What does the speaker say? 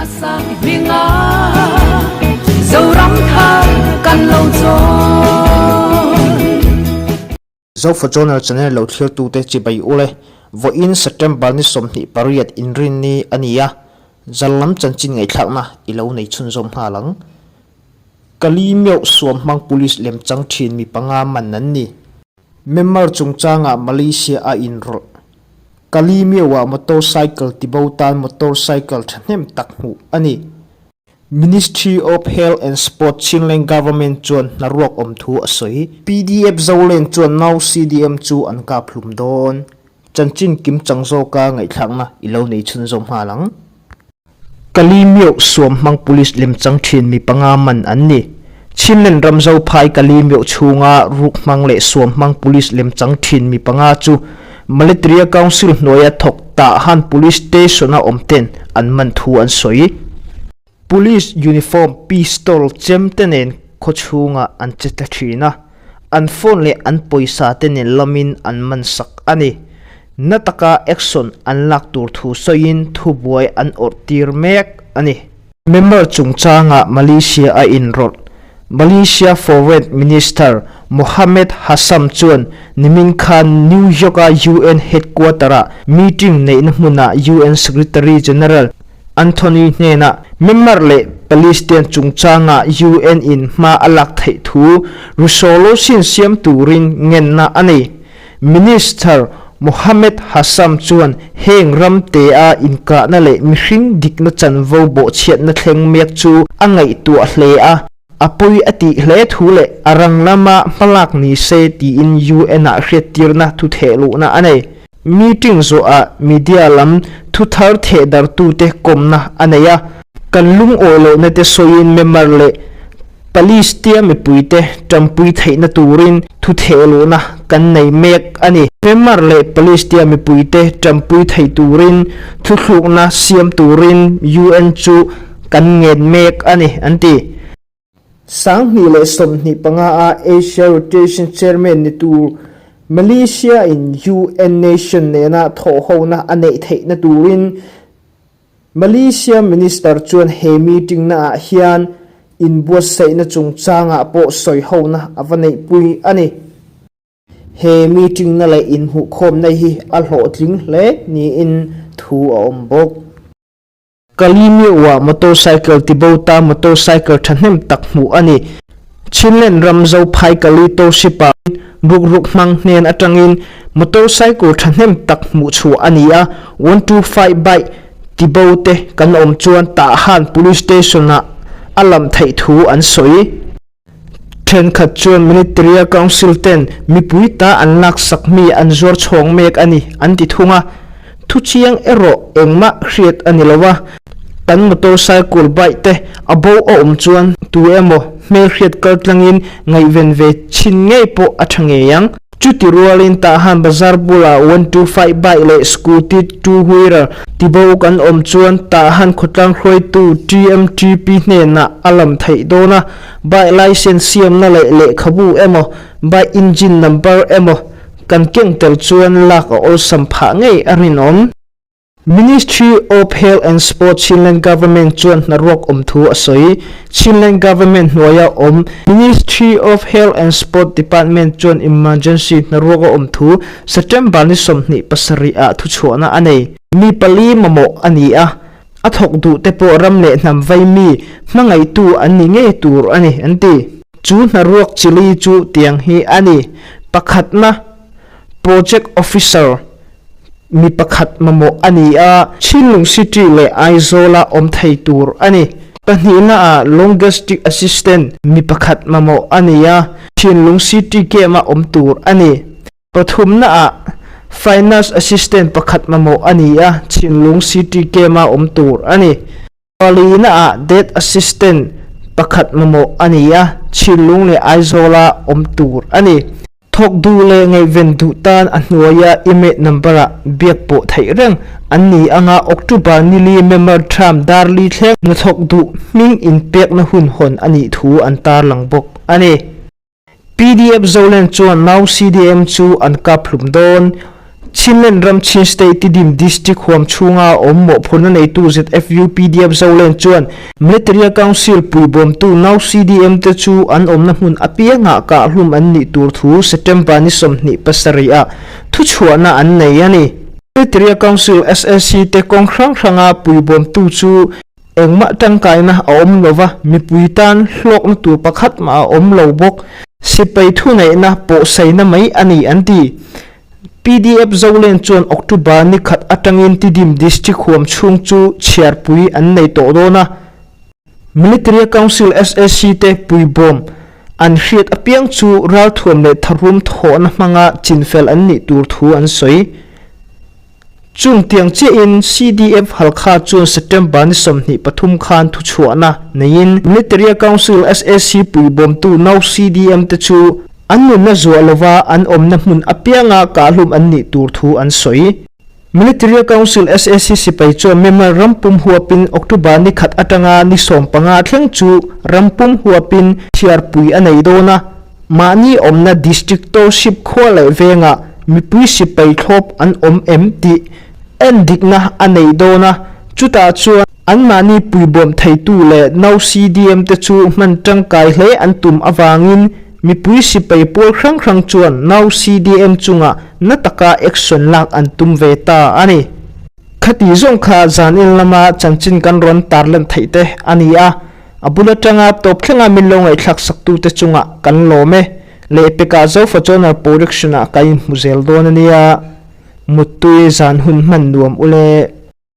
sak hminga Zoram thar kan lo chawn. Zofa Journal Channel lo thlir tute chibai ule vawiin September ni 28 inrinni a ni a, zal lam chanchin ngaihthlakna i lo nei chhunzawm nghal ang. Kali meuh suam hmang police lemchang thin mi panga man an ni. Myanmar chungchangah Malaysia a inrawlh. Kali meuhah motorcycle tibo tan motorcycle thahnem tak hmuh a ni. Ministry of Health and Sport Chinleng Government chuan hnaruak awm thu a sawi. PDF Zolen chuan nau CDM chu an kap hlum dawn. Chanchin kim chang zawka ngaihthlakna i lo nei chhunzawm nghal ang. Kali meuh suam hmang police lemchang thin mi panga man an ni. Chinland ram Zophai Kali meuh chhunga ruk hmang leh suam hmang police lemchang thin mi panga chu Maletria Council hnuaia thawk Tahan Police Station-a awm ten an man thu an sawi. Police uniform, pistol, chem te nen khaw chhungah an che tla thin a, an phone leh an pawisa te nen lamin an man sak a ni. Na taka action an lak tur thu sawiin thubuai an awrh tir mek a ni. Member chungchangah Malaysia a inrawlh. Malaysia Foreign Minister Mohamed Hassam chuan nimin khan New York-a UN headquarter-ah meeting neihna hmunah UN Secretary General Anthony hnenah Myanmar leh Palestine chungchangah UN in hma a lak theih thu resolution siam turin ngenna a nei. Minister Mohamed Hassam chuan heng ram te-a inkahna leh mihring dikna chanvo bawhchhiatna thleng mek chu a ngaihtuah hle a, a pawi a tih hle thu leh a rang lama hmalak ni se tiin UN-ah hriattirna thu thehluhna a nei. Meeting zawhah media lam thuthar thehdartute kawmna a nei a. Kan lungawi lohna te sawiin member leh Palestia mipuite ṭampui theihna turin thuthehluhna kan nei mek a ni. Myanmar leh Palestia mipuite ṭampui thei turin thuthlukna siam turin UN chu kan ngen mek a ni, an ti. 2025 a Asia Rotation Chairman ni tur Malaysia in UN nation nena thawhhona a neih theihna turin Malaysia Minister chuan he meeting na ah hian inbuatsaihna chungchangah pawh sawihona a va neihpui a ni. He meeting na leh inhmuhkhawmna hi a hlawhtling hle niin thu a awm bawk. Kalimiu-ah motorcycle tibo ta motorcycle thahnem tak hmuh a ni. Chinland ram Zophai Kali Township-ah rukruk hmang hnen atangin motorcycle thahnem tak hmuh chhuah a ni a, 125 bike tibo te kan awm chuan Tahan Police Station-ah a lam theih thu an sawi. Thenkhat chuan Military Council ten mipui ta an laksak mi an zuar chhawng mek a ni an ti thung a, thuchiang erawh engmah hriat a ni lo a. Kan motorcycle bike te a bo a awm chuan tu emaw hmelhriat kal tlangin ngaihven ve chhin ngei pawh a tha ngei ang. Chuti rualin Tahan bazar bulah 125 bike leh scooty two wheeler tibo kan awm chuan Tahan khawtlang hruaitu TMTP hnenah a lam theih dawn a, bike licence siamna leh lehkhabu emaw bike engine number emaw kan keng tel chuan lak a awlsam phah ngei a rinawm. Ministry of Health and Sport Chinland Government chuan hnaruak awm thu a sawi. Chinland Government hnuaia awm Ministry of Health and Sport Department chuan emergency hnaruak a awm thu September ni 27 ah thuchhuahna a nei. Mi pali mamawh a ni a, a thawk duh te pawh ram leh hnam vai mi hmangaihtu an ni ngei tur a ni, an ti. Chu hnaruak chili chu tiang hi a ni, pakhatna Project Officer, Mi pakhat mamawh a ni a, Chhinlung City leh Aizawl-a awm thei tur a ni. Pahnihnaah Logistic Assistant mi pakhat mamawh a ni a, Chhinlung City Camp-a awm tur a ni. Pathumnaah Finance Assistant pakhat mamawh a ni a, Chhinlung City Camp-a awm tur a ni. Palinaah Debt Assistant pakhat mamawh a ni a, Chhinlung leh Aizawl-a awm tur a ni. Thawk duh leh ngaihven duh tan a hnuaia email number-ah biak pawh theih reng an ni anga October nili member Trump Darli thleng hnathawk duh hming inpekna hun hawn a nih thu an tarlang bawk a ni. PDF Zoland chuan nau CDM chu an kap hlum dawn. Chinland ram Chin State Tidim District huam chhunga awm mawhphurhna neitu ZFU PDF Zolen chuan Military Council puibawmtu nau CDM te chu an awmna hmun apiangah kahhlum an nih tur thu September ni 27 ah thuchhuahna an nei a ni. Military Council SAC te kawng hrang hranga puibawmtu chu engmah tangkaina a awm lova, mipui tan hlawkna tur pakhat mah a awm lo bawk. Sipai thuneihna pawhsaina mai a ni an ti. PDF Zolen chuan October ni khat atangin Tidim District huam chhung chu chhiarpui an nei tawh dawn a. Military Council SAC te puibawm an hriat apiang chu ralthuam leh tharum thawhna hmanga chinfel an nih tur thu an sawi. Chung tiang chiahin CDF Halkha chuan September ni 23 khan thuchhuahna neiin Military Council SAC puibawmtu nau CDM te chu an nunna zuah lova an awmna hmun apianga kahhlum an nih tur thu an sawi. Military Council SAC sipai chuan Myanmar ram pum huapin October ni khat atanga ni 15 thleng chu ram pum huapin chhiarpui a nei dawn a, mahni awmna District Township khua leh vengah mipui sipai thlawp an awm em tih endikna a nei dawn a, chutah chuan anmahni puibawm theitu leh nau CDM te chu hman tangkai hle an tum avangin Mipui sipai pawl hrang hrang chuan nau CDM chungah na taka action lak an tum ve ta a ni. Khati zawng kha zanin lama chanchin kan rawn tarlan theih te a ni a, a bul atanga tawp thlenga min lo ngaihthlak saktute chungah kan lawm e. Lehpekah Zofa Journal Production ah ka inhmu zel dawn a nia. Muttui zan hun hman nuam ule.